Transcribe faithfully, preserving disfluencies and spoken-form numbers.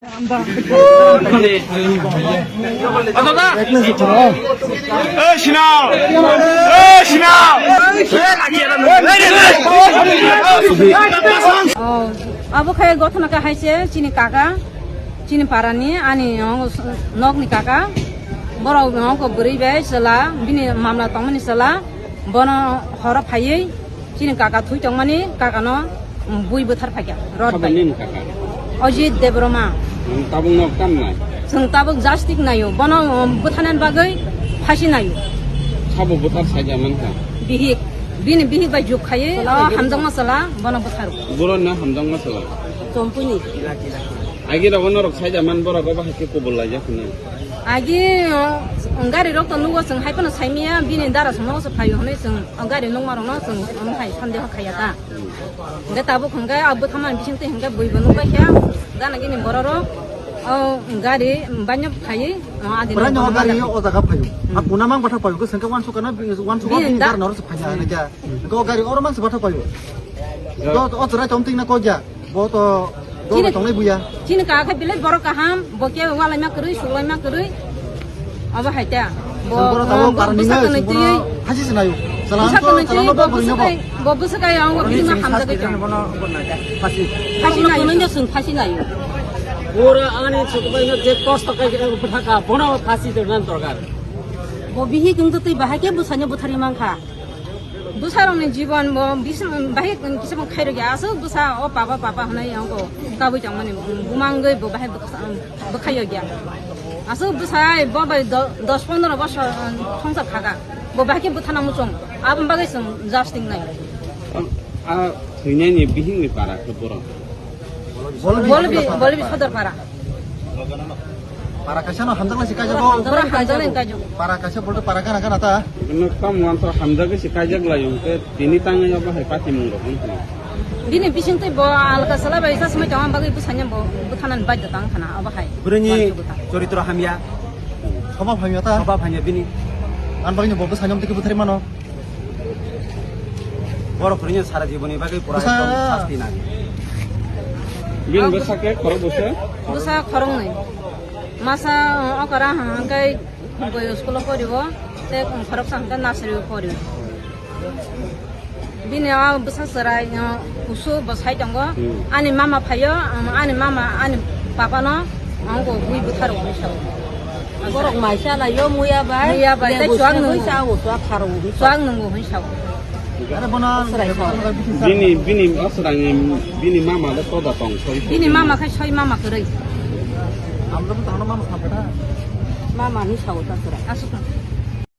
Ei, Sinal! Ei, Sinal! Oh, abo khe gothona khe hai se chini kaka, chini parani, ani nokni kaka. Borok nokho bwrwi bai chwla, bini mamla tongmani chwla, bono horo phaiwi chini kaka thwi tongmani, kakano bui bwthar phaikha, rot bai. Abo nini kaka? Ajit Debbarma. Nwng tabuk nok tam nai? Chwng tabuk justice naio, bono, um, bwtharnani bagwi phasi naio. Sabo bwthar saida mankha? Bihik, bini bihik bai juk khaiwi, o hamjakma chwla, bono bwtharo. Borokno hamjakma chwla? Chompuni. Agi rogo norok saida man, borok obo hai khe kubul laijak hwnwi. Agi, o, gari rok to nugo, chwng hai phano saimaya, bini dara songno se phaio hwnwi chwng, o, gari nungma rokno chwng, omo hai sandeho khaiya ta. Hwnkhe tabuk hwnkhe a bwtharmani bisingtwi hwnkhe buibo nukbaikha, gana gini borok rok, o, gari baino phaiwi, o, adi. Bwrani nungma o gari nukbaikha. O jaga phaio. Hmm. A kuna mang bathak phaio, hwnkhe sengkhe wansukha na, wansukha bini bini da- gari norok se phaina hwnwi khe. Hwnkhe o gari oro mang se bathak phaio. Ja. Do, o chwrai tong tingna kok ya. Bo to, bo chini, tongnai buya. Chini kaka khe belai borok kaham, bo khe walaima kwrwi, suklaima kwrwi. Abo hai ta. Bo, chwng bono tabuk bo parani bwsa nai, kanwi chwng bono twiwi. Phasi se naio. Bwsa kanwi twiwi, bo bwsa kai, bo bwsa kai ang bo bini ma hamjagwi tong. Phasi. Phasi naio. Phasi naio. Pura ani chukbai no je kosto kai khe bwthaka, bono phasi de nan dorkar. Bo bihik wng twi bahai khe bwsano bwtharwi mankha. Bwsarokni jibon bo bisim-, bahai kisa bo khairokya. Aswk bwsa o papa, papa hwnwi ongko kabui tongmani bumangwi bo bahai bwkha-, bwkhaiyokya. Aswk bwsa bo bai do-, dos pondro bosor, um, songsar khaka. Bo bahai khe bwthana muchung. Aboni bagwi chwng justice nai. A, a thwinani bihikni para khe borok? Bolbi, Bolbi, Bolbi Sodor para. Para kaisa no hamjaknai se kaijak. Para hamjaknai kaijak. Para kaisa bolto para gana gana ta. Ino tam wansa hamjagwi se kaijak lai hwnkhe tini tangwi abo hai patimung rok wngkha. Bini bisingtwi bo alka sala bai sa swmai tongma bagwi bwsanya bo bwthanani baidya tang khana abo hai. Bwrwini choritro hamya. Swbab hamya ta? Swbab hamya bini. Ang bagwino bo bwsanya tiki bwthari mano. Borok kwrwino sara jiboni bagwi pura bwsa ekdom sasti nang. Bini bwsa khe khorok bwsa? Bwsa khoroknwi. Masa, uh, okara hwnkhe boyo school-o poriwo, tei khoroksa hwnkhe nursery-o poriwo. Bini o bwsa chwrai, uh, kusu bo sai tongo. Hmm. Ani mama phaio, um, ani mama, ani papa no, ang bo bui bwtharo hinwi sao. Borok maisa laio, muya bai. Muya bai, tei chuak nungo. Sao, chuak kharo hinwi sao. Chuak nungo hinwi sao. Are bono bini, bini aswrangni, bini mama le toda tong soi. Bini mama khai soi mama kwrwi. Amro to tangno mama sapta. Mama ni sao ta sura. Asuk.